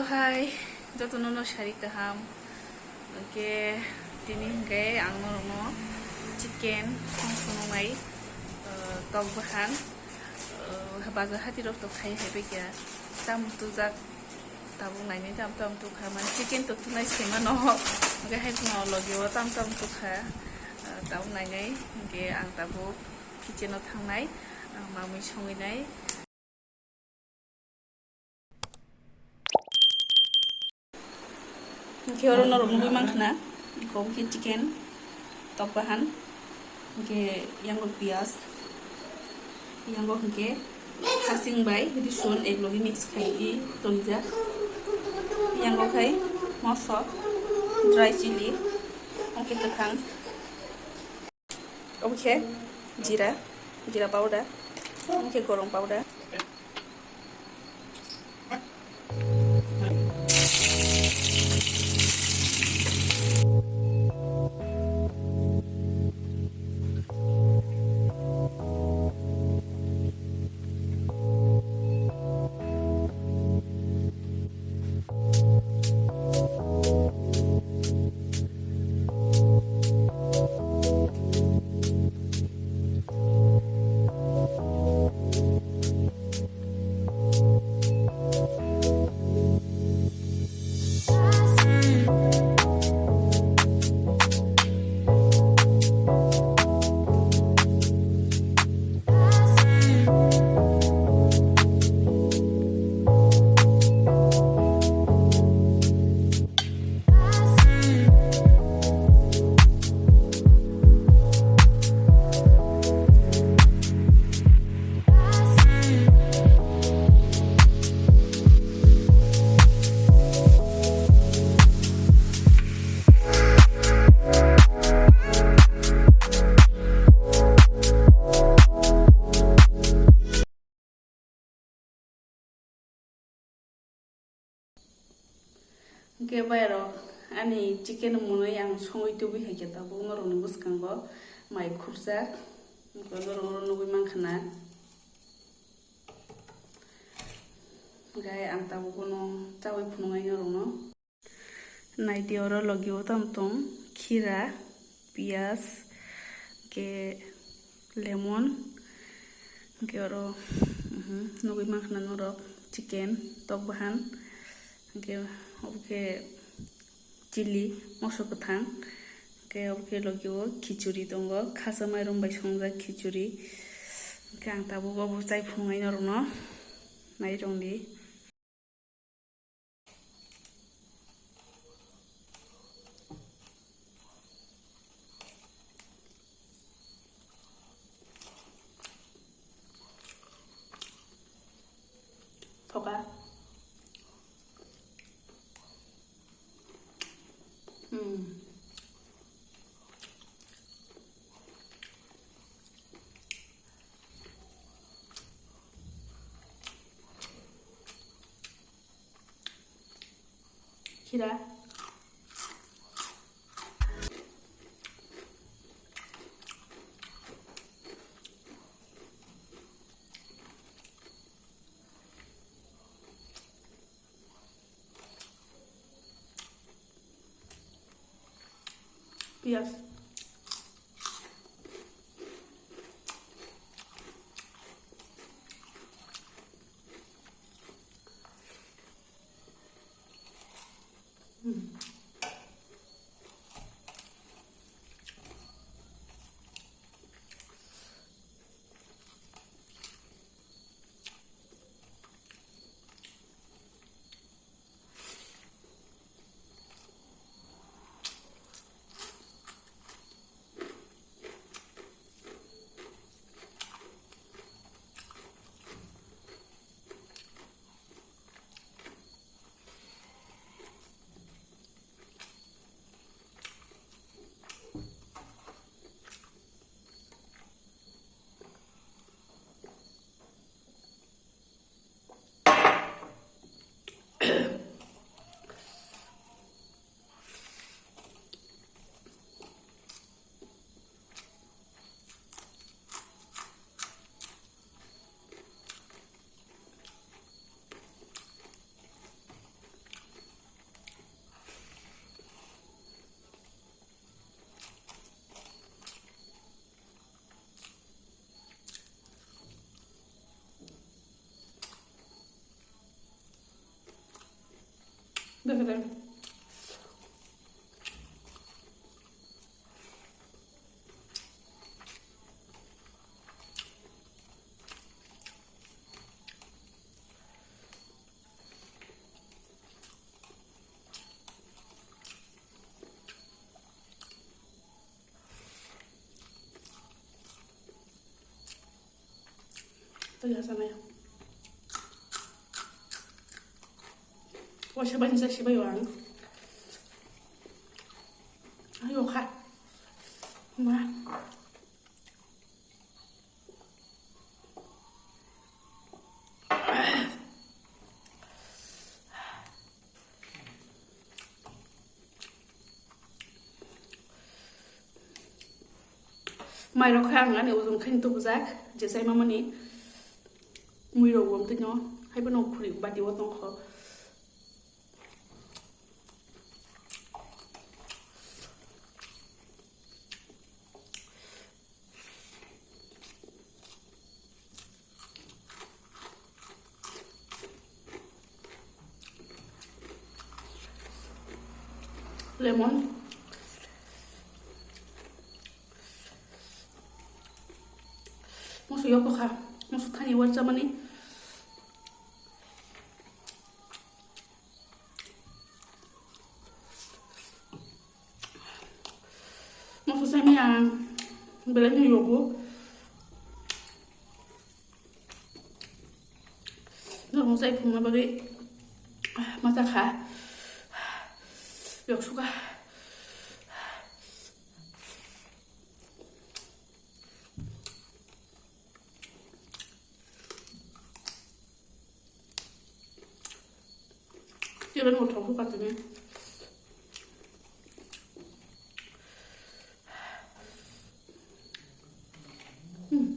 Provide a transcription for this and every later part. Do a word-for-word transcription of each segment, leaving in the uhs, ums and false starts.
Hai, jotono no sari kaham. Hwnkhe tini hwnkhe ang norokno chicken song phunuknai, uh, tok bahan, uh, bazar hati rok to khai hai bai kha. Tam tujak tabuk nainai tam tam tukha, mane chicken to tunai se mano. Hwnkhe hai phano logi o tam tam tukha, uh, tabuk nainai. Hwnkhe ang tabuk kitchen o thangnai, uh, mamui songwi nai. Hwnkhe oro norok nugwi mankha na, iko hwnkhe chicken tok bahan, hwnkhe yango piyaj, yango hwnkhe hasing bai rison eklogi mix khai tonjak, yango khai moso, dry chili, hwnkhe kwthang. Obo khe jira, jira powder, obo khe gorong powder. Hwnkhe bayarok ani chicken mwnwi ang songwi tubui hai khe tabuk norokni bwskango mai khurjak, hwnkhe norok oro nugwi mankha na. Hwnkhe ang tabuk bono chaui phunuknai norokno. Naidi oro logi o tamo tong khira, piyaj, hwnkhe lemon, hwnkhe oro, mhm, nugwi mankha na norok chicken tok bahan, hwnkhe obo khe chili moso kwthang, hwnkhe obo khe logi o khichuri tongo, khasa mairum bai songjak khichuri, hwnkhe ang tabuk obo chai phunuknai norokno nairwngdi. Thoka. Hmm. Khira. Piyaj. Hmm. Tei ya sanai. Waisa bai sa sibai ang. Ayo kha. Ma. Mai rok khe ang ani ujung khe tubujak, je chai mamani mui rok bo tino, hai bono khuri bati o tongkho. Lemon. Moso yokto kha. Moso thani war chamani. Moso semi ang belai no yogo. Norok sai phungna bagwi masa kha. Yok suka. Tira no thok suka tini. Hmm.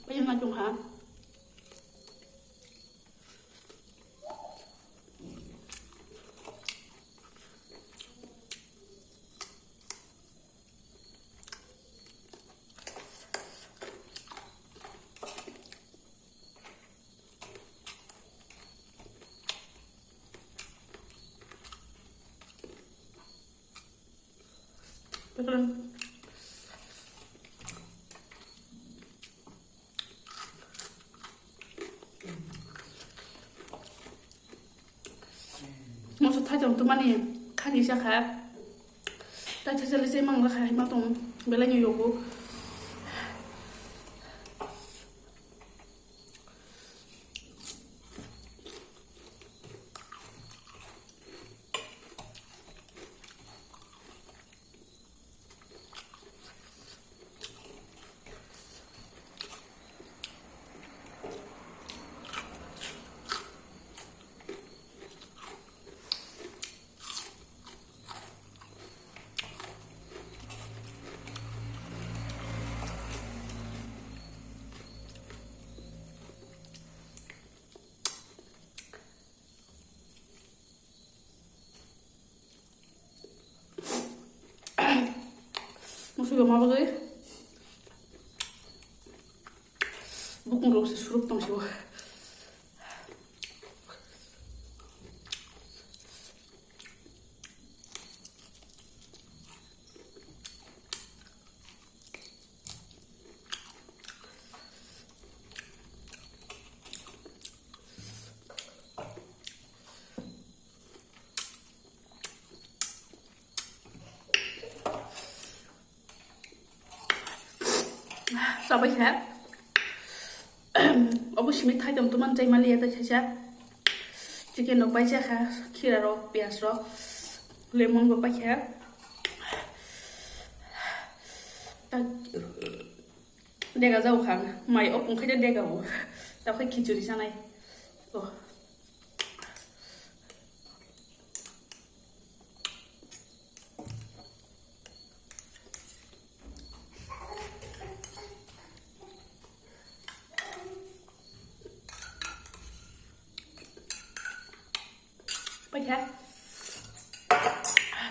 Payung achung ha. Moso thaitong tumani khani sakha. Tai thaisa le se mang lakha hai ma tong belai ni yogo. Musugo ma bagwi bukung rok se suruk tong sibo. Sabai kha. Obo simi thaitong tuman chai maliya ta khaisa. Chicken rok pai kha, khira rok, piyaj rok, lemon bo pai kha. Dega jau kha, mai o pung khaida dega o. Ta khai khichuri sanai. Paikha.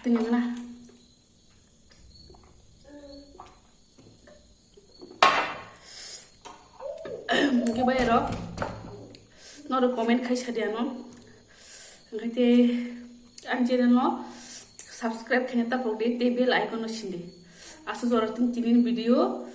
Tini mana? Hwnkhe bai rok, norok comment khai sadi ano. Hwnkhe te ang channel no subscribe khaina tapok di, te bell icon no sindi. Aswk jora tini tini video